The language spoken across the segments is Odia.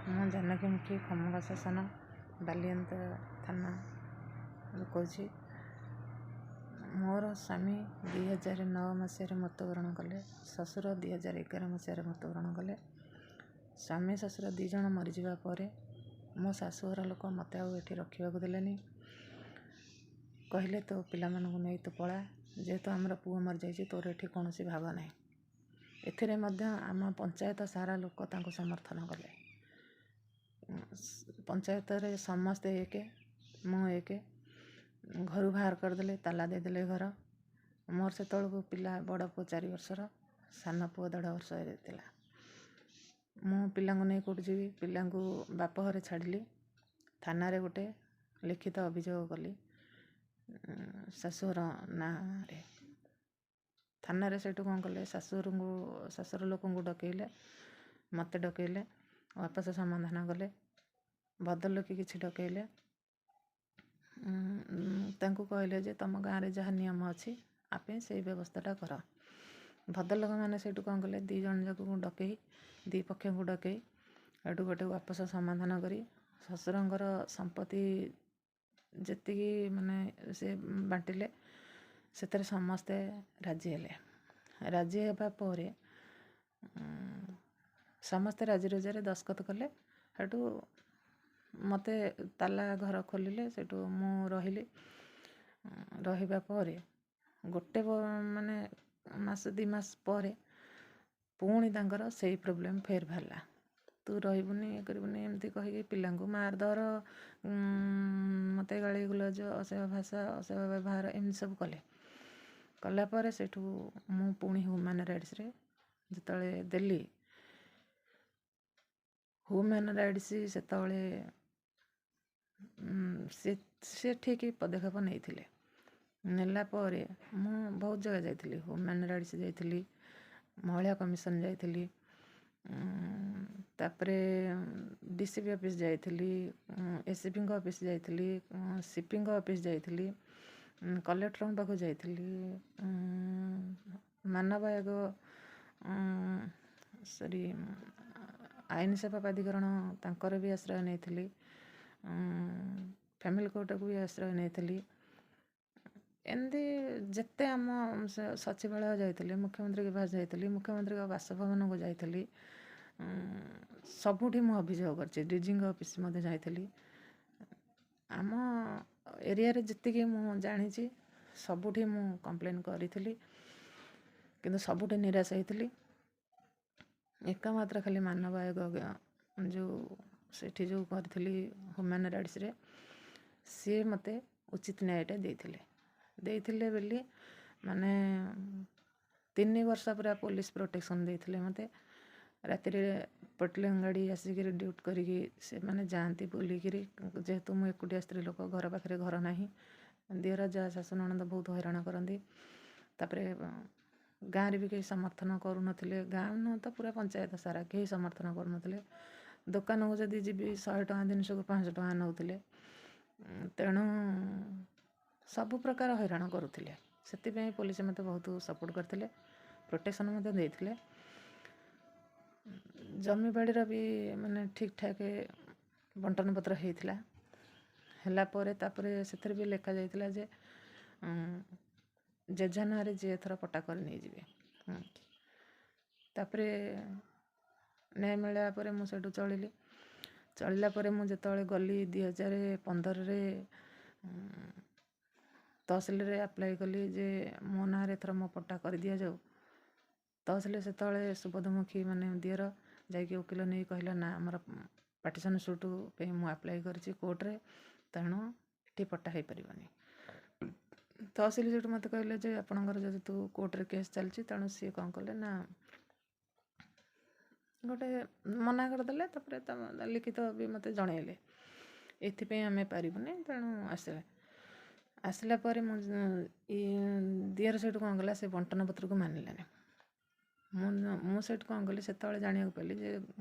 ମୁଁ ଜାନକୀ ମୁଖୀ, ଖମଙ୍ଗା ଶାସନ, ବାଲିଅନ୍ତା ଥାନାରୁ କହୁଛି। ମୋର ସ୍ୱାମୀ 2009 ମସିହାରେ ମୃତ୍ୟୁବରଣ କଲେ। ଶ୍ୱଶୁର 2011 ମସିହାରେ ମୃତ୍ୟୁବରଣ କଲେ। ସ୍ୱାମୀ ଶ୍ୱଶୁର ଦୁଇ ଜଣ ମରିଯିବା ପରେ ମୋ ଶାଶୁଘର ଲୋକ ମୋତେ ଆଉ ଏଠି ରଖିବାକୁ ଦେଲେନି। କହିଲେ, ତୋ ପିଲାମାନଙ୍କୁ ନେଇ ତୁ ପଳା, ଯେହେତୁ ଆମର ପୁଅ ମରିଯାଇଛି, ତୋର ଏଠି କୌଣସି ଭାଗ ନାହିଁ। ଏଥିରେ ମଧ୍ୟ ଆମ ପଞ୍ଚାୟତ ସାରା ଲୋକ ତାଙ୍କୁ ସମର୍ଥନ କଲେ। ପଞ୍ଚାୟତରେ ସମସ୍ତେ ଏକ, ମୁଁ ଏକ। ଘରୁ ବାହାର କରିଦେଲେ, ତାଲା ଦେଇଦେଲେ ଘର। ମୋର ସେତେବେଳକୁ ପିଲା, ବଡ଼ ପୁଅ 4 ବର୍ଷର, ସାନ ପୁଅ ଦେଢ଼ ବର୍ଷ ହେଇଥିଲା। ମୁଁ ପିଲାଙ୍କୁ ନେଇ କେଉଁଠି ଯିବି? ପିଲାଙ୍କୁ ବାପ ଘରେ ଛାଡ଼ିଲି। ଥାନାରେ ଗୋଟେ ଲିଖିତ ଅଭିଯୋଗ କଲି ଶାଶୁଘର ନାଁରେ। ଥାନାରେ ସେଇଠୁ କ'ଣ କଲେ? ଶାଶୁଘରଙ୍କୁ, ଶାଶୁଘର ଲୋକଙ୍କୁ ଡକେଇଲେ, ମୋତେ ଡକେଇଲେ, ଆପୋଷ ସମାଧାନ କଲେ। ଭଦ୍ରଲୋକି କିଛି ଡକେଇଲେ। ତାଙ୍କୁ କହିଲେ ଯେ ତୁମ ଗାଁରେ ଯାହା ନିୟମ ଅଛି, ଆପେ ସେଇ ବ୍ୟବସ୍ଥାଟା କର। ଭଦ୍ରଲୋକମାନେ ସେଇଠୁ କ'ଣ କଲେ? ଦୁଇ ଜଣ ଯାକକୁ ଡକେଇ, ଦୁଇ ପକ୍ଷଙ୍କୁ ଡକେଇ, ସେଇଠୁ ଗୋଟେ ଆପୋଷ ସମାଧାନ କରି ଶ୍ୱଶୁରଙ୍କର ସମ୍ପତ୍ତି ଯେତିକି ମାନେ ସେ ବାଣ୍ଟିଲେ, ସେଥିରେ ସମସ୍ତେ ରାଜି ହେଲେ। ରାଜି ହେବା ପରେ ସମସ୍ତେ ରାଜି ରୁଜାରେ ଦସ୍ତଖତ କଲେ। ସେଇଠୁ ମୋତେ ତାଲା ଘର ଖୋଲିଲେ। ସେଇଠୁ ମୁଁ ରହିଲି। ରହିବା ପରେ ଗୋଟେ ମାନେ ମାସ 2 ମାସ ପରେ ପୁଣି ତାଙ୍କର ସେଇ ପ୍ରୋବ୍ଲେମ୍ ଫେର୍ ବାହାରିଲା। ତୁ ରହିବୁନି, ଇଏ କରିବୁନି, ଏମିତି କହିକି ପିଲାଙ୍କୁ ମାରଧର, ମୋତେ ଗାଳି ଗୁଲଜ, ଅସଭ୍ୟ ଭାଷା, ଅସଭ୍ୟ ବ୍ୟବହାର, ଏମିତି ସବୁ କଲେ। କଲା ପରେ ସେଇଠୁ ମୁଁ ପୁଣି ହ୍ୟୁମାନ୍ ରାଇଟ୍ସରେ ଯେତେବେଳେ ଦେଲି, ହ୍ୟୁମାନ୍ ରାଇଟ୍ସ ସେତେବେଳେ ସେ ଠିକ୍ ପଦକ୍ଷେପ ନେଇଥିଲେ। ନେଲା ପରେ ମୁଁ ବହୁତ ଜାଗା ଯାଇଥିଲି। ହ୍ୟୁମାନ୍ ରାଇଟ୍ସ ଯାଇଥିଲି, ମହିଳା କମିଶନ ଯାଇଥିଲି, ତାପରେ ଡି ସି ପି ଅଫିସ୍ ଯାଇଥିଲି, ଏସିପିଙ୍କ ଅଫିସ୍ ଯାଇଥିଲି, ସିପିଙ୍କ ଅଫିସ୍ ଯାଇଥିଲି, କଲେକ୍ଟରଙ୍କ ପାଖକୁ ଯାଇଥିଲି, ମାନବ ଆୟୋଗ, ସରି, ଆଇନ ସେବା ପ୍ରାଧିକରଣ, ତାଙ୍କର ବି ଆଶ୍ରୟ ନେଇଥିଲି, ଫ୍ୟାମିଲି କୋର୍ଟକୁ ବି ଆଶ୍ରୟ ନେଇଥିଲି। ଏମିତି ଯେତେ ଆମ ସଚିବାଳୟ ଯାଇଥିଲି, ମୁଖ୍ୟମନ୍ତ୍ରୀଙ୍କ ନିବାସ ଯାଇଥିଲି, ମୁଖ୍ୟମନ୍ତ୍ରୀଙ୍କ ବାସଭବନକୁ ଯାଇଥିଲି, ସବୁଠି ମୁଁ ଅଭିଯୋଗ କରିଛି। ଡିଜିଙ୍କ ଅଫିସ୍ ମଧ୍ୟ ଯାଇଥିଲି। ଆମ ଏରିଆରେ ଯେତିକି ମୁଁ ଜାଣିଛି, ସବୁଠି ମୁଁ କମ୍ପ୍ଲେନ୍ କରିଥିଲି, କିନ୍ତୁ ସବୁଠି ନିରାଶ ହେଇଥିଲି। ଏକମାତ୍ର ଖାଲି ମାନବ ଆୟୋଗ ଯେଉଁ ସେଠି ଯେଉଁ କରିଥିଲି ହ୍ୟୁମାନ୍ ରାଇଟ୍ସରେ, ସିଏ ମୋତେ ଉଚିତ ନ୍ୟାୟଟା ଦେଇଥିଲେ। ଦେଇଥିଲେ ବୋଲି ମାନେ 3 ବର୍ଷ ପୁରା ପୋଲିସ ପ୍ରୋଟେକ୍ସନ୍ ଦେଇଥିଲେ ମୋତେ। ରାତିରେ ପେଟ୍ରୋଲିଂ ଗାଡ଼ି ଆସିକିରି ଡ୍ୟୁଟି କରିକି ସେମାନେ ଯାଆନ୍ତି ବୁଲିକିରି। ଯେହେତୁ ମୁଁ ଏକୁଟିଆ ସ୍ତ୍ରୀ ଲୋକ, ଘର ପାଖରେ ଘର ନାହିଁ, ଦିଅର, ଯା, ଶାଶୁ, ନଣନ୍ଦ ବହୁତ ହଇରାଣ କରନ୍ତି। ତାପରେ ଗାଁରେ ବି କେହି ସମର୍ଥନ କରୁନଥିଲେ। ଗାଁ ନୁହଁ ତ, ପୁରା ପଞ୍ଚାୟତ ସାରା କେହି ସମର୍ଥନ କରୁନଥିଲେ। ଦୋକାନକୁ ଯଦି ଯିବି, 100 ଟଙ୍କା ଜିନିଷକୁ 500 ଟଙ୍କା ନେଉଥିଲେ। ତେଣୁ ସବୁ ପ୍ରକାର ହଇରାଣ କରୁଥିଲେ। ସେଥିପାଇଁ ପୋଲିସ ମୋତେ ବହୁତ ସପୋର୍ଟ କରିଥିଲେ, ପ୍ରୋଟେକ୍ସନ୍ ମଧ୍ୟ ଦେଇଥିଲେ। ଜମିବାଡ଼ିର ବି ମାନେ ଠିକ୍ ଠାକ୍ ବଣ୍ଟନ ପତ୍ର ହେଇଥିଲା। ହେଲା ପରେ ତାପରେ ସେଥିରେ ବି ଲେଖା ଯାଇଥିଲା ଯେ ଯେଝା ନାଁରେ ଯିଏ ଏଥର ପଟ୍ଟା କରି ନେଇଯିବେ। ତାପରେ ନ୍ୟାୟ ମିଳିଲା ପରେ ମୁଁ ସେଇଠୁ ଚଳିଲି। ଚଳିଲା ପରେ ମୁଁ ଯେତେବେଳେ ଗଲି 2015ରେ ତହସିଲରେ ଆପ୍ଲାଏ କଲି ଯେ ମୋ ନାଁରେ ଏଥର ମୋ ପଟ୍ଟା କରିଦିଆଯାଉ, ତହସିଲ ସେତେବେଳେ ସୁବୋଧ ମୁଖୀ, ମାନେ ଦିଅର, ଯାଇକି ଓକିଲ ନେଇ କହିଲା, ନା, ଆମର ପାର୍ଟିସନ୍ ସୁଟ୍ ପାଇଁ ମୁଁ ଆପ୍ଲାଏ କରିଛି କୋର୍ଟରେ, ତେଣୁ ଏଠି ପଟ୍ଟା ହେଇପାରିବନି। ତହସିଲ ସେଠୁ ମୋତେ କହିଲେ ଯେ ଆପଣଙ୍କର ଯେହେତୁ କୋର୍ଟରେ କେସ୍ ଚାଲିଛି, ତେଣୁ ସିଏ କ'ଣ କଲେ ନା ଗୋଟେ ମନା କରିଦେଲେ। ତାପରେ ଲିଖିତ ବି ମୋତେ ଜଣେଇଲେ, ଏଥିପାଇଁ ଆମେ ପାରିବୁନି। ତେଣୁ ଆସିଲେ। ଆସିଲା ପରେ ମୁଁ ଦିଅର ସେଇଠୁ କ'ଣ କଲା? ସେ ବଣ୍ଟନ ପତ୍ରକୁ ମାନିଲାନି। ମୁଁ ସେଇଠୁ କ'ଣ କଲି? ସେତେବେଳେ ଜାଣିବାକୁ ପାଇଲି ଯେ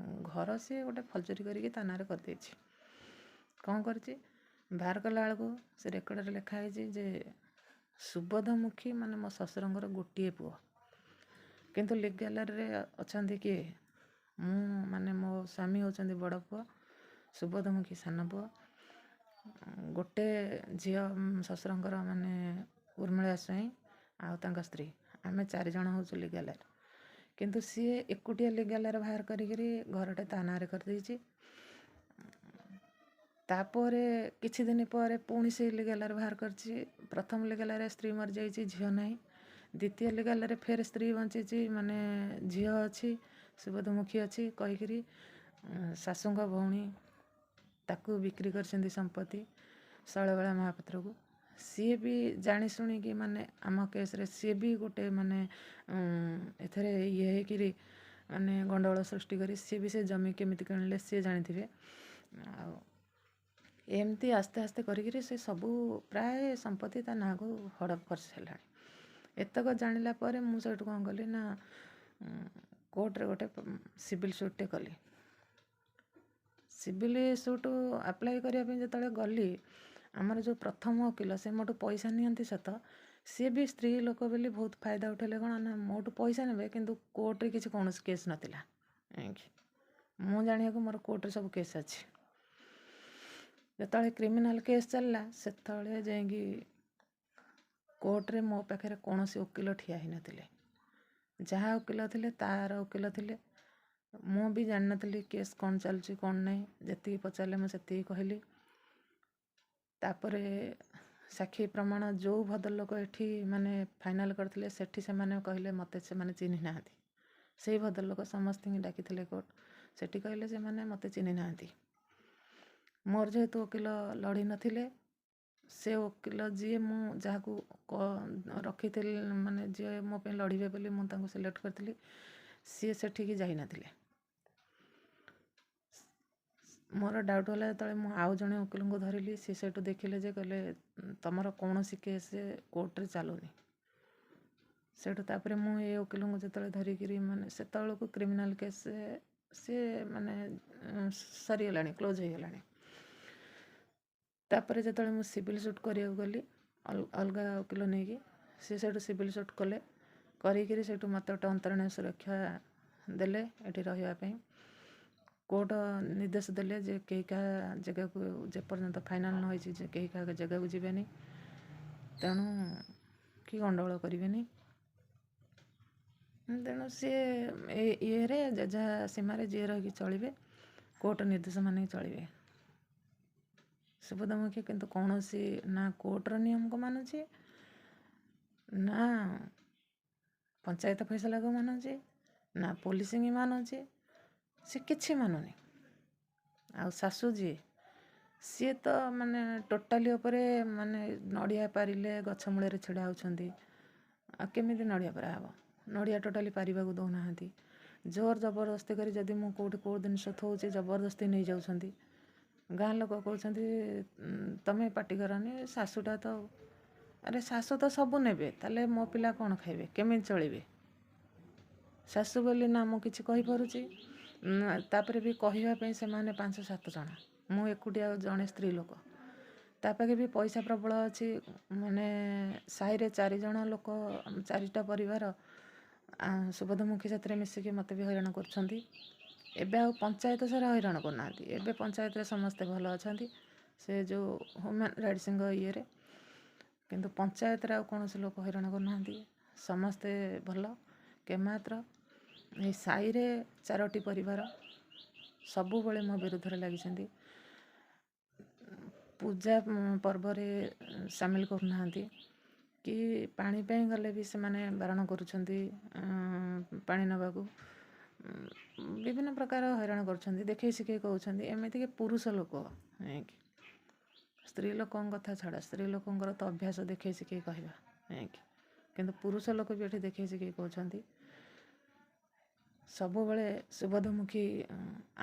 ଘର ସିଏ ଗୋଟେ ଫର୍ଜରୀ କରିକି ତା ନାଁରେ କରିଦେଇଛି। କ'ଣ କରିଛି? ବାହାର କଲା ବେଳକୁ ସେ ରେକର୍ଡ଼ରେ ଲେଖା ହେଇଛି ଯେ ସୁବୋଧ ମୁଖୀ, ମାନେ ମୋ ଶ୍ୱଶୁରଙ୍କର ଗୋଟିଏ ପୁଅ, କିନ୍ତୁ ଲିଗାଲରେ ଅଛନ୍ତି କିଏ? ମୁଁ ମାନେ ମୋ ସ୍ୱାମୀ ହେଉଛନ୍ତି ବଡ଼ ପୁଅ, ସୁବୋଧ ମୁଖୀ ସାନ ପୁଅ। ଗୋଟେ ଝିଅ ଶ୍ୱଶୁରଙ୍କର ମାନେ ଉର୍ମିଳା ସ୍ୱାଇଁ ଆଉ ତାଙ୍କ ସ୍ତ୍ରୀ, ଆମେ 4 ଜଣ ହେଉଛୁ ଲିଗାଲ୍ ହେୟାର୍। କିନ୍ତୁ ସିଏ ଏକୁଟିଆ ଲିଗାଲ୍ ହେୟାର୍ ବାହାର କରିକିରି ଘରଟା ତା ନାଁରେ କରିଦେଇଛି। ତାପରେ କିଛି ଦିନ ପରେ ପୁଣି ସେ ଲିଗାଲ୍ ହେୟାର୍ ବାହାର କରିଛି। ପ୍ରଥମ ଲିଗାଲ୍ ହେୟାର୍ରେ ସ୍ତ୍ରୀ ମରିଯାଇଛି, ଝିଅ ନାହିଁ। ଦ୍ୱିତୀୟ ଲିଗାଲ୍ ହେୟାର୍ରେ ଫେର ସ୍ତ୍ରୀ ବଞ୍ଚିଛି, ମାନେ ଝିଅ ଅଛି, ସୁବୋଧ ମୁଖୀ ଅଛି କହିକିରି ଶାଶୁଙ୍କ ଭଉଣୀ ତାକୁ ବିକ୍ରି କରିଛନ୍ତି ସମ୍ପତ୍ତି ଶୈଳବାଳା ମହାପାତ୍ରକୁ। ସିଏ ବି ଜାଣି ଶୁଣିକି ମାନେ ଆମ କେସ୍ରେ ସିଏ ବି ଗୋଟେ ମାନେ ଏଥିରେ ଇଏ ହେଇକିରି ମାନେ ଗଣ୍ଡଗୋଳ ସୃଷ୍ଟି କରି ସିଏ ବି ସେ ଜମି କେମିତି କିଣିଲେ ସିଏ ଜାଣିଥିବେ। ଆଉ ଏମିତି ଆସ୍ତେ ଆସ୍ତେ କରିକିରି ସେ ସବୁ ପ୍ରାୟ ସମ୍ପତ୍ତି ତା ନାଁକୁ ହଡ଼ପ କରିସାରିଲାଣି। ଏତକ ଜାଣିଲା ପରେ ମୁଁ ସେଇଠୁ କ'ଣ କଲି ନା, କୋର୍ଟରେ ଗୋଟେ ସିଭିଲ୍ ସୁଟ୍ଟେ କଲି। ସିଭିଲ୍ ସୁଟ୍ ଆପ୍ଲାଏ କରିବା ପାଇଁ ଯେତେବେଳେ ଗଲି, ଆମର ଯେଉଁ ପ୍ରଥମ ଓକିଲ, ସେ ମୋଠୁ ପଇସା ନିଅନ୍ତି ସତ, ସିଏ ବି ସ୍ତ୍ରୀ ଲୋକ ବୋଲି ବହୁତ ଫାଇଦା ଉଠେଇଲେ। କ'ଣ ନା, ମୋଠୁ ପଇସା ନେବେ କିନ୍ତୁ କୋର୍ଟରେ କିଛି କୌଣସି କେସ୍ ନଥିଲା। ମୁଁ ଜାଣିବାକୁ ମୋର କୋର୍ଟରେ ସବୁ କେସ୍ ଅଛି। ଯେତେବେଳେ କ୍ରିମିନାଲ୍ କେସ୍ ଚାଲିଲା, ସେତେବେଳେ ଯାଇକି କୋର୍ଟରେ ମୋ ପାଖରେ କୌଣସି ଓକିଲ ଠିଆ ହେଇନଥିଲେ। ଯାହା ଓକିଲ ଥିଲେ, ତାର ଓକିଲ ଥିଲେ। ମୁଁ ବି ଜାଣିନଥିଲି କେସ୍ କ'ଣ ଚାଲୁଛି କ'ଣ ନାହିଁ। ଯେତିକି ପଚାରିଲେ ମୁଁ ସେତିକି କହିଲି। ତାପରେ ସାକ୍ଷୀ ପ୍ରମାଣ ଯେଉଁ ଭଦ୍ରଲୋକ ଏଠି ମାନେ ଫାଇନାଲ୍ କରିଥିଲେ, ସେଠି ସେମାନେ କହିଲେ ମୋତେ ସେମାନେ ଚିହ୍ନି ନାହାନ୍ତି। ସେଇ ଭଦ୍ରଲୋକ ସମସ୍ତଙ୍କୁ ଡାକିଥିଲେ କୋର୍ଟ, ସେଠି କହିଲେ ସେମାନେ ମୋତେ ଚିହ୍ନି ନାହାନ୍ତି। ମୋର ଯେହେତୁ ଓକିଲ ଲଢ଼ି ନଥିଲେ, ସେ ଓକିଲ ଯିଏ ମୁଁ ଯାହାକୁ ରଖିଥିଲି, ମାନେ ଯିଏ ମୋ ପାଇଁ ଲଢ଼ିବେ ବୋଲି ମୁଁ ତାଙ୍କୁ ସିଲେକ୍ଟ କରିଥିଲି, ସିଏ ସେଠିକି ଯାଇନଥିଲେ। ମୋର ଡାଉଟ୍ ହେଲା ଯେତେବେଳେ ମୁଁ ଆଉ ଜଣେ ଓକିଲଙ୍କୁ ଧରିଲି, ସିଏ ସେଇଠୁ ଦେଖିଲେ ଯେ କହିଲେ ତୁମର କୌଣସି କେସ୍ କୋର୍ଟରେ ଚାଲୁନି। ସେଇଠୁ ତାପରେ ମୁଁ ଏ ଓକିଲଙ୍କୁ ଯେତେବେଳେ ଧରିକିରି ମାନେ ସେତେବେଳକୁ କ୍ରିମିନାଲ୍ କେସ୍ ସିଏ ମାନେ ସରିଗଲାଣି, କ୍ଲୋଜ୍ ହେଇଗଲାଣି। ତାପରେ ଯେତେବେଳେ ମୁଁ ସିଭିଲ୍ ସୁଟ୍ କରିବାକୁ ଗଲି ଅଲଗା ଓକିଲ ନେଇକି, ସିଏ ସେଇଠୁ ସିଭିଲ୍ ସୁଟ୍ କଲେ। କରିକିରି ସେଇଠୁ ମୋତେ ଗୋଟେ ଅନ୍ତରୀଣ ସୁରକ୍ଷା ଦେଲେ ଏଠି ରହିବା ପାଇଁ। କୋର୍ଟ ନିର୍ଦ୍ଦେଶ ଦେଲେ ଯେ କେହି କାହା ଜାଗାକୁ ଯେପର୍ଯ୍ୟନ୍ତ ଫାଇନାଲ୍ ନ ହେଇଛି ଯେ କେହି କାହା ଜାଗାକୁ ଯିବେନି, ତେଣୁ କି ଗଣ୍ଡଗୋଳ କରିବେନି। ତେଣୁ ସିଏ ଏ ଇଏରେ ଯେଝା ସୀମାରେ ଯିଏ ରହିକି ଚଳିବେ, କୋର୍ଟ ନିର୍ଦ୍ଦେଶ ମାନିକି ଚଳିବେ। ସୁବୋଧ ମୁଖୀ କିନ୍ତୁ କୌଣସି ନା କୋର୍ଟର ନିୟମକୁ ମାନୁଛି, ନା ପଞ୍ଚାୟତ ଫଇସଲାକୁ ମାନୁଛି, ନା ପୋଲିସିଂ ମାନୁଛି। ସେ କିଛି ମାନୁନି। ଆଉ ଶାଶୁ ଯିଏ, ସିଏ ତ ମାନେ ଟୋଟାଲି ଉପରେ ମାନେ ନଡ଼ିଆ ପାରିଲେ ଗଛ ମୂଳରେ ଛିଡ଼ା ହେଉଛନ୍ତି। ଆଉ କେମିତି ନଡ଼ିଆ ପରା ହେବ? ନଡ଼ିଆ ଟୋଟାଲି ପାରିବାକୁ ଦେଉନାହାନ୍ତି। ଜୋର ଜବରଦସ୍ତି କରି ଯଦି ମୁଁ କେଉଁଠି କେଉଁ ଜିନିଷ ଥୋଉଛି, ଜବରଦସ୍ତି ନେଇଯାଉଛନ୍ତି। ଗାଁ ଲୋକ କହୁଛନ୍ତି ତମେ ପାଟି କରନି, ଶାଶୁଟା ତ। ଆରେ ଶାଶୁ ତ ସବୁ ନେବେ, ତାହେଲେ ମୋ ପିଲା କ'ଣ ଖାଇବେ, କେମିତି ଚଳିବେ? ଶାଶୁ ବୋଲି ନା ମୁଁ କିଛି କହିପାରୁଛି, ତାପରେ ବି କହିବା ପାଇଁ ସେମାନେ ପାଞ୍ଚ ସାତ ଜଣ, ମୁଁ ଏକୁଟିଆ ଜଣେ ସ୍ତ୍ରୀ ଲୋକ। ତା ପାଖେ ବି ପଇସା ପ୍ରବଳ ଅଛି। ମାନେ ସାହିରେ ଚାରିଜଣ ଲୋକ, ଚାରିଟା ପରିବାର ସୁବୋଧମୁଖୀ ସାଥିରେ ମିଶିକି ମୋତେ ବି ହଇରାଣ କରୁଛନ୍ତି। ଏବେ ଆଉ ପଞ୍ଚାୟତ ସାରା ହଇରାଣ କରୁନାହାନ୍ତି। ଏବେ ପଞ୍ଚାୟତରେ ସମସ୍ତେ ଭଲ ଅଛନ୍ତି, ସେ ଯେଉଁ ହ୍ୟୁମାନ୍ ରାଇଟ୍ସଙ୍କ ଇଏରେ। କିନ୍ତୁ ପଞ୍ଚାୟତରେ ଆଉ କୌଣସି ଲୋକ ହଇରାଣ କରୁନାହାନ୍ତି, ସମସ୍ତେ ଭଲ। କେମାତ୍ର ଏଇ ସାହିରେ ଚାରୋଟି ପରିବାର ସବୁବେଳେ ମୋ ବିରୁଦ୍ଧରେ ଲାଗିଛନ୍ତି। ପୂଜା ପର୍ବରେ ସାମିଲ କରୁନାହାନ୍ତି କି ପାଣି ପାଇଁ ଗଲେ ବି ସେମାନେ ବାରଣ କରୁଛନ୍ତି ପାଣି ନେବାକୁ। ବିଭିନ୍ନ ପ୍ରକାର ହଇରାଣ କରୁଛନ୍ତି, ଦେଖେଇ ଶିଖେଇ କହୁଛନ୍ତି। ଏମିତିକି ପୁରୁଷ ଲୋକ ଯାଇକି, ସ୍ତ୍ରୀ ଲୋକଙ୍କ କଥା ଛାଡ଼, ସ୍ତ୍ରୀ ଲୋକଙ୍କର ତ ଅଭ୍ୟାସ ଦେଖେଇ ଶିଖେଇ କହିବା ଯାଇକି, କିନ୍ତୁ ପୁରୁଷ ଲୋକ ବି ଏଠି ଦେଖେଇ ଶିଖେଇ କହୁଛନ୍ତି ସବୁବେଳେ। ସୁବୋଧମୁଖୀ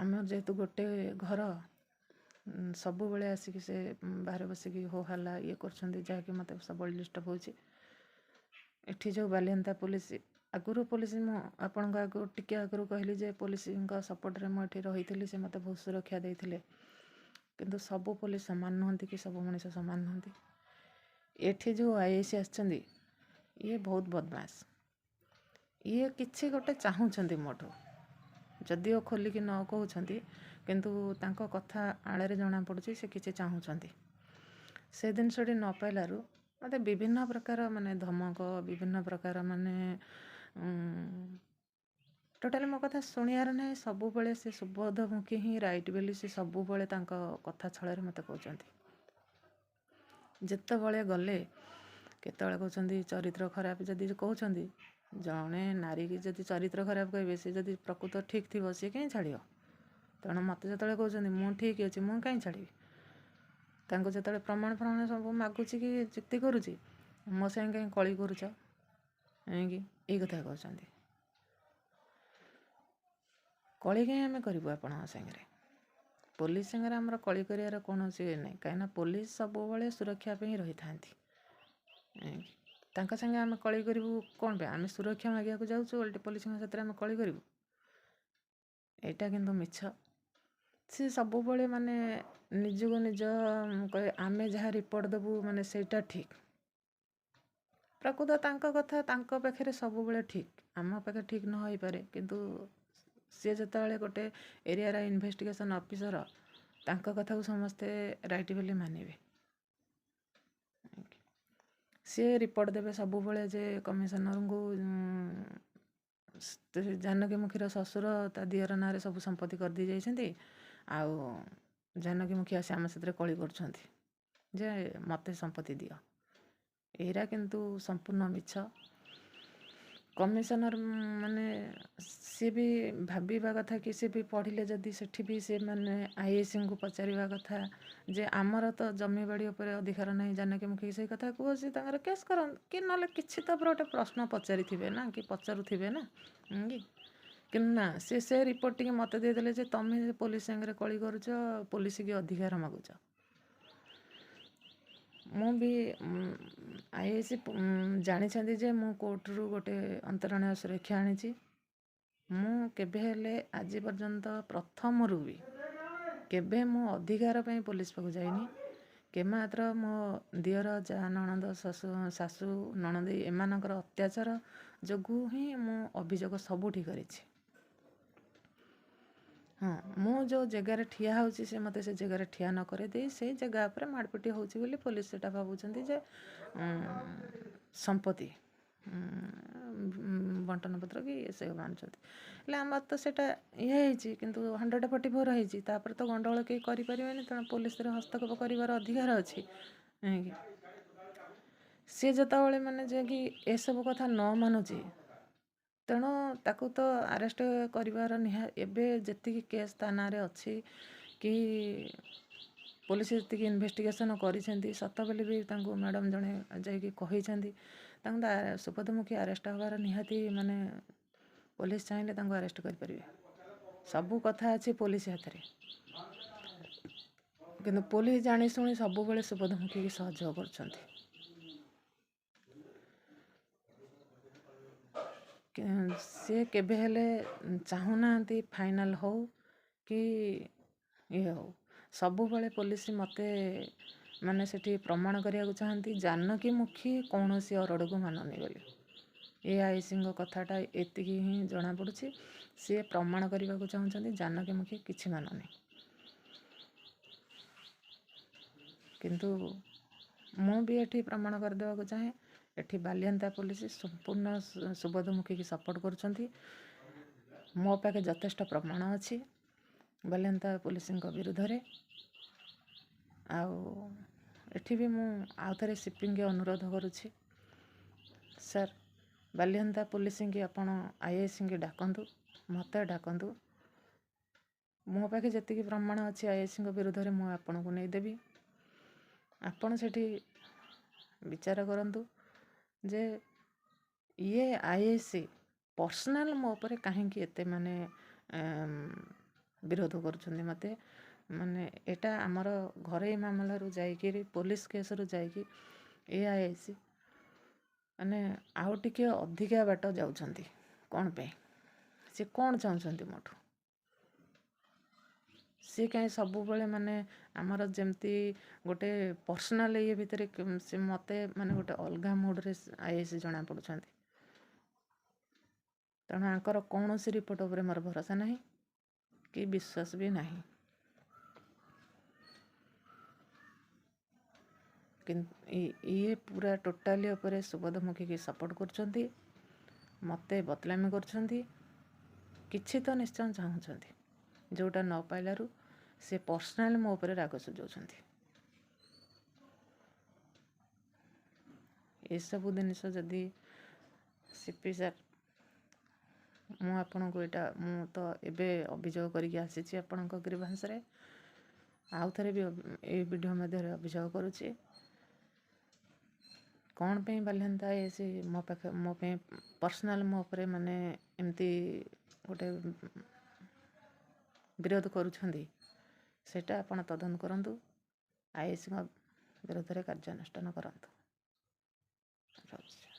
ଆମର ଯେହେତୁ ଗୋଟେ ଘର, ସବୁବେଳେ ଆସିକି ସେ ବାହାରେ ବସିକି ହୋ ହାଲ୍ଲା ଇଏ କରୁଛନ୍ତି, ଯାହାକି ମୋତେ ସବୁବେଳେ ଡିଷ୍ଟର୍ବ ହେଉଛି। ଏଠି ଯେଉଁ ବାଲିଅନ୍ତା ପୋଲିସ, ଆଗରୁ ପୋଲିସ, ମୁଁ ଆପଣଙ୍କ ଆଗରୁ ଟିକେ ଆଗରୁ କହିଲି ଯେ ପୋଲିସଙ୍କ ସପୋର୍ଟରେ ମୁଁ ଏଠି ରହିଥିଲି, ସେ ମୋତେ ବହୁତ ସୁରକ୍ଷା ଦେଇଥିଲେ। କିନ୍ତୁ ସବୁ ପୋଲିସ ସମାନ ନୁହନ୍ତି କି ସବୁ ମଣିଷ ସମାନ ନୁହନ୍ତି। ଏଠି ଯେଉଁ ଆଇଆଇସି ଆସିଛନ୍ତି, ଇଏ ବହୁତ ବଦମାସ। ଇଏ କିଛି ଗୋଟେ ଚାହୁଁଛନ୍ତି ମୋଠୁ, ଯଦିଓ ଖୋଲିକି ନ କହୁଛନ୍ତି, କିନ୍ତୁ ତାଙ୍କ କଥା ଆଳରେ ଜଣାପଡ଼ୁଛି ସେ କିଛି ଚାହୁଁଛନ୍ତି। ସେ ଜିନିଷଟି ନ ପାଇଲାରୁ ମୋତେ ବିଭିନ୍ନ ପ୍ରକାର ମାନେ ଧମକ, ବିଭିନ୍ନ ପ୍ରକାର ମାନେ ଟୋଟାଲି ମୋ କଥା ଶୁଣିବାର ନାହିଁ। ସବୁବେଳେ ସେ ସୁବୋଧମୁଖୀ ହିଁ ରାଇଟ୍ ବୋଲି ସେ ସବୁବେଳେ ତାଙ୍କ କଥା ଛଳରେ ମୋତେ କହୁଛନ୍ତି। ଯେତେବେଳେ ଗଲେ କେତେବେଳେ କହୁଛନ୍ତି ଚରିତ୍ର ଖରାପ। ଯଦି କହୁଛନ୍ତି ଜଣେ ନାରୀକି ଯଦି ଚରିତ୍ର ଖରାପ କହିବେ, ସେ ଯଦି ପ୍ରକୃତ ଠିକ୍ ଥିବ ସିଏ କାହିଁ ଛାଡ଼ିବ? ତେଣୁ ମୋତେ ଯେତେବେଳେ କହୁଛନ୍ତି ମୁଁ ଠିକ୍ ଅଛି, ମୁଁ କାହିଁ ଛାଡ଼ିବି? ତାଙ୍କୁ ଯେତେବେଳେ ପ୍ରମାଣ ଫ୍ରମାଣ ସବୁ ମାଗୁଛି କି ଯୁକ୍ତି କରୁଛି, ମୋ ସାଙ୍ଗେ କାହିଁ କଳି କରୁଛ ଏଣିକି ଏଇ କଥା କହୁଛନ୍ତି। କଳି କାହିଁ ଆମେ କରିବୁ ଆପଣଙ୍କ ସାଙ୍ଗରେ? ପୋଲିସ ସାଙ୍ଗରେ ଆମର କଳି କରିବାର କୌଣସି ଇଏ ନାହିଁ, କାହିଁକିନା ପୋଲିସ ସବୁବେଳେ ସୁରକ୍ଷା ପାଇଁ ରହିଥାନ୍ତି। ତାଙ୍କ ସାଙ୍ଗେ ଆମେ କଳି କରିବୁ କ'ଣ ପାଇଁ? ଆମେ ସୁରକ୍ଷା ମାଗିବାକୁ ଯାଉଛୁ, ଓଲଟି ପୋଲିସଙ୍କ ସାଥିରେ ଆମେ କଳି କରିବୁ? ଏଇଟା କିନ୍ତୁ ମିଛ। ସେ ସବୁବେଳେ ମାନେ ନିଜକୁ ନିଜ ଆମେ ଯାହା ରିପୋର୍ଟ ଦେବୁ ମାନେ ସେଇଟା ଠିକ୍। ପ୍ରକୃତ ତାଙ୍କ କଥା ତାଙ୍କ ପାଖରେ ସବୁବେଳେ ଠିକ୍, ଆମ ପାଖରେ ଠିକ୍ ନ ହେଇପାରେ। କିନ୍ତୁ ସିଏ ଯେତେବେଳେ ଗୋଟେ ଏରିଆର ଇନଭେଷ୍ଟିଗେସନ୍ ଅଫିସର, ତାଙ୍କ କଥାକୁ ସମସ୍ତେ ରାଇଟ୍ ବୋଲି ମାନିବେ। ସିଏ ରିପୋର୍ଟ ଦେବେ ସବୁବେଳେ ଯେ କମିଶନରଙ୍କୁ ଜାନକୀ ମୁଖୀର ଶ୍ୱଶୁର ତା ଦିଅର ନାଁରେ ସବୁ ସମ୍ପତ୍ତି କରିଦେଇ ଯାଇଛନ୍ତି, ଆଉ ଜାନକୀ ମୁଖୀ ଆସି ଆମ ସାଥିରେ କଳି କରୁଛନ୍ତି ଯେ ମୋତେ ସମ୍ପତ୍ତି ଦିଅ। ଏଇରା କିନ୍ତୁ ସମ୍ପୂର୍ଣ୍ଣ ମିଛ। କମିଶନର ମାନେ ସିଏ ବି ଭାବିବା କଥା କି ସିଏ ବି ପଢ଼ିଲେ ଯଦି ସେଠି ବି ସେ ମାନେ ଆଇଆଇସିଙ୍କୁ ପଚାରିବା କଥା ଯେ ଆମର ତ ଜମିବାଡ଼ି ଉପରେ ଅଧିକାର ନାହିଁ ଜାନକୀ ମୁଖୀ, ସେଇ କଥା କୁହ, ସେ ତାଙ୍କର କେସ୍ କରନ୍ତୁ କି ନହେଲେ କିଛି ତ ଉପରେ ଗୋଟେ ପ୍ରଶ୍ନ ପଚାରିଥିବେ ନା କି ପଚାରୁଥିବେ ନା କି? କିନ୍ତୁ ନା, ସେ ସେ ରିପୋର୍ଟ ଟିକେ ମୋତେ ଦେଇଦେଲେ ଯେ ତମେ ପୋଲିସ ସାଙ୍ଗରେ କଳି କରୁଛ, ପୋଲିସକି ଅଧିକାର ମାଗୁଛ। ମୁଁ ବି ଆଇଆଇସି ଜାଣିଛନ୍ତି ଯେ ମୁଁ କୋର୍ଟରୁ ଗୋଟେ ଅନ୍ତରୀଣ ସୁରକ୍ଷା ଆଣିଛି। ମୁଁ କେବେ ହେଲେ ଆଜି ପର୍ଯ୍ୟନ୍ତ ପ୍ରଥମରୁ ବି କେବେ ମୁଁ ଅଧିକାର ପାଇଁ ପୋଲିସ ପାଖକୁ ଯାଇନି। କେ ମାତ୍ର ମୋ ଦିଅର, ଯାଆ, ନଣନ୍ଦ, ଶାଶୁ ଶାଶୁ ନଣନ୍ଦେଇ ଏମାନଙ୍କର ଅତ୍ୟାଚାର ଯୋଗୁଁ ହିଁ ମୁଁ ଅଭିଯୋଗ ସବୁଠି କରିଛି। ହଁ, ମୁଁ ଯେଉଁ ଜାଗାରେ ଠିଆ ହେଉଛି ସେ ମୋତେ ସେ ଜାଗାରେ ଠିଆ ନ କରେଇଦେଇ ସେଇ ଜାଗା ଉପରେ ମାଡ଼ପିଟି ହେଉଛି ବୋଲି ପୋଲିସ ସେଇଟା ଭାବୁଛନ୍ତି ଯେ ସମ୍ପତ୍ତି ବଣ୍ଟନ ପତ୍ର କି ସେ ମାନୁଛନ୍ତି। ହେଲେ ଆମର ତ ସେଇଟା ଇଏ ହେଇଛି, କିନ୍ତୁ 144 ହେଇଛି, ତାପରେ ତ ଗଣ୍ଡଗୋଳ କେହି କରିପାରିବେନି। ତେଣୁ ପୋଲିସର ହସ୍ତକ୍ଷେପ କରିବାର ଅଧିକାର ଅଛି। ସିଏ ଯେତେବେଳେ ମାନେ ଯାଇକି ଏସବୁ କଥା ନ ମାନୁଛି, ତେଣୁ ତାକୁ ତ ଆରେଷ୍ଟ କରିବାର ନିହା ଏବେ ଯେତିକି କେସ୍ ତା ନାଁରେ ଅଛି କି ପୋଲିସ ଯେତିକି ଇନଭେଷ୍ଟିଗେସନ୍ କରିଛନ୍ତି, ସତ ବୋଲି ବି ତାଙ୍କୁ ମ୍ୟାଡ଼ାମ୍ ଜଣେ ଯାଇକି କହିଛନ୍ତି, ତାଙ୍କୁ ତ ସୁବୋଧମୁଖୀ ଆରେଷ୍ଟ ହେବାର ନିହାତି ମାନେ ପୋଲିସ ଚାହିଁଲେ ତାଙ୍କୁ ଆରେଷ୍ଟ କରିପାରିବେ। ସବୁ କଥା ଅଛି ପୋଲିସ ହାତରେ, କିନ୍ତୁ ପୋଲିସ ଜାଣିଶୁଣି ସବୁବେଳେ ସୁବୋଧମୁଖୀକି ସହଯୋଗ କରୁଛନ୍ତି। ସିଏ କେବେ ହେଲେ ଚାହୁଁନାହାନ୍ତି ଫାଇନାଲ୍ ହଉ କି ଇଏ ହଉ। ସବୁବେଳେ ପୋଲିସ ମୋତେ ମାନେ ସେଠି ପ୍ରମାଣ କରିବାକୁ ଚାହାନ୍ତି ଜାନକୀ ମୁଖୀ କୌଣସି ଅରଡ଼କୁ ମାନୁନି ବୋଲି। ଏ ଆଇସିଙ୍କ କଥାଟା ଏତିକି ହିଁ ଜଣାପଡ଼ୁଛି, ସିଏ ପ୍ରମାଣ କରିବାକୁ ଚାହୁଁଛନ୍ତି ଜାନକୀ ମୁଖୀ କିଛି ମାନୁନି। କିନ୍ତୁ ମୁଁ ବି ଏଠି ପ୍ରମାଣ କରିଦେବାକୁ ଚାହେଁ, ଏଠି ବାଲିଅନ୍ତା ପୋଲିସ ସମ୍ପୂର୍ଣ୍ଣ ସୁବୋଧମୁଖୀକି ସପୋର୍ଟ କରୁଛନ୍ତି। ମୋ ପାଖେ ଯଥେଷ୍ଟ ପ୍ରମାଣ ଅଛି ବାଲିଅନ୍ତା ପୋଲିସଙ୍କ ବିରୁଦ୍ଧରେ। ଆଉ ଏଠି ବି ମୁଁ ଆଉ ଥରେ ସିପିଙ୍କି ଅନୁରୋଧ କରୁଛି, ସାର୍ ବାଲିଅନ୍ତା ପୋଲିସଙ୍କି ଆପଣ ଆଇଆଇସିଙ୍କି ଡାକନ୍ତୁ, ମୋତେ ଡାକନ୍ତୁ। ମୋ ପାଖେ ଯେତିକି ପ୍ରମାଣ ଅଛି ଆଇଆଇସିଙ୍କ ବିରୁଦ୍ଧରେ ମୁଁ ଆପଣଙ୍କୁ ନେଇଦେବି। ଆପଣ ସେଠି ବିଚାର କରନ୍ତୁ ଯେ ଇଏ ଆଇଆଇସି ପର୍ସନାଲ୍ ମୋ ଉପରେ କାହିଁକି ଏତେ ମାନେ ବିରୋଧ କରୁଛନ୍ତି ମୋତେ। ମାନେ ଏଇଟା ଆମର ଘରୋଇ ମାମଲାରୁ ଯାଇକିରି ପୋଲିସ କେସ୍ରୁ ଯାଇକି ଏ ଆଇଆଇସି ମାନେ ଆଉ ଟିକେ ଅଧିକା ବାଟ ଯାଉଛନ୍ତି କ'ଣ ପାଇଁ? ସେ କ'ଣ ଚାହୁଁଛନ୍ତି ମୋଠୁ? ସିଏ କାହିଁ ସବୁବେଳେ ମାନେ ଆମର ଯେମିତି ଗୋଟେ ପର୍ସନାଲ୍ ଇଏ ଭିତରେ ସେ ମୋତେ ମାନେ ଗୋଟେ ଅଲଗା ମୁଡ଼୍ରେ ଆଇଆଇସି ଜଣାପଡ଼ୁଛନ୍ତି। ତେଣୁ ଆଙ୍କର କୌଣସି ରିପୋର୍ଟ ଉପରେ ମୋର ଭରସା ନାହିଁ। କି ବିଶ୍ୱାସ ବି ନାହିଁ। ଇଏ ପୁରା ଟୋଟାଲି ଉପରେ ସୁବୋଧ ମୁଖୀକି ସପୋର୍ଟ କରୁଛନ୍ତି, ମୋତେ ବଦନାମୀ କରୁଛନ୍ତି। କିଛି ତ ନିଶ୍ଚୟ ଚାହୁଁଛନ୍ତି, ଯେଉଁଟା ନ ପାଇଲାରୁ ସେ ପର୍ସନାଲି ମୋ ଉପରେ ରାଗ ସୁଝାଉଛନ୍ତି। ଏସବୁ ଜିନିଷ ଯଦି ସିପି ସାର୍, ମୁଁ ଆପଣଙ୍କୁ ଏଇଟା ମୁଁ ତ ଏବେ ଅଭିଯୋଗ କରିକି ଆସିଛି ଆପଣଙ୍କ ଗ୍ରିଭାନ୍ସରେ, ଆଉ ଥରେ ବି ଏଇ ଭିଡ଼ିଓ ମଧ୍ୟରେ ଅଭିଯୋଗ କରୁଛି। କ'ଣ ପାଇଁ ବାଲିଅନ୍ତା ସେ ମୋ ପାଖେ ମୋ ପାଇଁ ପର୍ସନାଲ୍ ମୋ ଉପରେ ମାନେ ଏମିତି ଗୋଟେ ବିରୋଧ କରୁଛନ୍ତି, ସେଇଟା ଆପଣ ତଦନ୍ତ କରନ୍ତୁ, ଆଇଆଇସିଙ୍କ ବିରୋଧରେ କାର୍ଯ୍ୟାନୁଷ୍ଠାନ କରନ୍ତୁ। ରହୁଛି।